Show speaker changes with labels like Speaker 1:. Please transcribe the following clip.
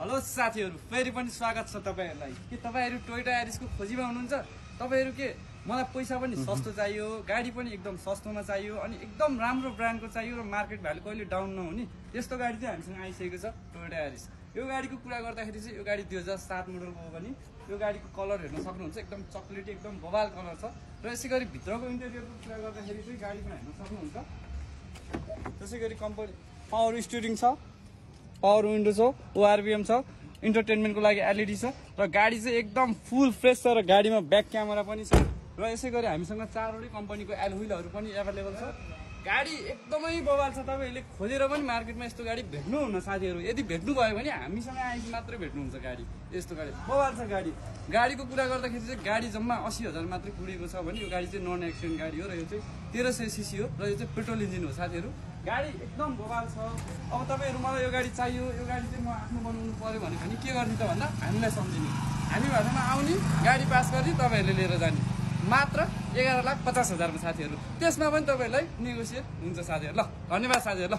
Speaker 1: Hello साथीहरु, फेरि पनि स्वागत छ तपाईहरुलाई। के तपाईहरु टोयोटा यारिसको खोजीमा हुनुहुन्छ? तपाईहरु के मलाई पैसा पनि सस्तो चाहियो, गाडी पनि एकदम सस्तोमा चाहियो अनि एकदम राम्रो ब्रान्डको चाहियो र मार्केट भ्यालु कहिले डाउन नहुने त्यस्तो गाडी चाहिँ हामीसँग आइसकेको छ टोयोटा यारिस। यो गाडीको कुरा गर्दाखेरि चाहिँ यो गाडी 2007 मोडलको हो भने यो गाडीको कलर हेर्न सक्नुहुन्छ, एकदम चकलेटी एकदम बवाल कलर छ। र यसैगरी भित्रको इन्टेरियरको कुरा गर्दाखेरि चाहिँ गाडी पनि हेर्न सक्नुहुन्छ। त्यसैगरी कम्पनी पावर स्टियरिङ छ, पावर विन्डो छ, ओआरबीएम छ, इन्टरटेनमेन्टको लागि एलईडी छ र गाडी चाहिँ एकदम फुल फ्रेस छ र गाडीमा ब्याक क्यामेरा पनि छ। र यसैगरी हामीसँग चारवटै कम्पनीको एलहुइलहरु पनि एभाइलेबल छ। गाडी एकदमै बवाल छ, तपाईहरुले खोजेर पनि मार्केटमा यस्तो गाडी भेट्नुहुन्न साथीहरु। यदि भेट्नु भयो भने हामीसँग आएपछि मात्रै भेट्नुहुन्छ गाडी। यस्तो गाडी बवाल छ गाडी। गाडीको कुरा गर्दाखेरि चाहिँ गाडी जम्मा 80,000 मात्रै पुगेको छ भने यो गाडी चाहिँ नन एक्सिडेन्ट गाडी हो र यो चाहिँ 1300 सीसी हो र यो चाहिँ पेट्रोल इन्जिन हो साथीहरु। गाडी एकदम बवाल छ। अब तपाईहरु मलाई यो गाडी चाहियो, यो गाडी चाहिँ म आफ्नो बनाउनु पर्यो भने के गर्ने त भन्दा हामीलाई सम्झिने, हामी भाषामा आउने, गाडी पास गर्ने, तपाईहरुले लिएर जाने। मात्र 11,50,000 को साथीहरु। त्यसमा पनि तपाईहरुलाई नेगोसिएट हुन्छ साथीहरु। ल धन्यवाद साथीहरु। ल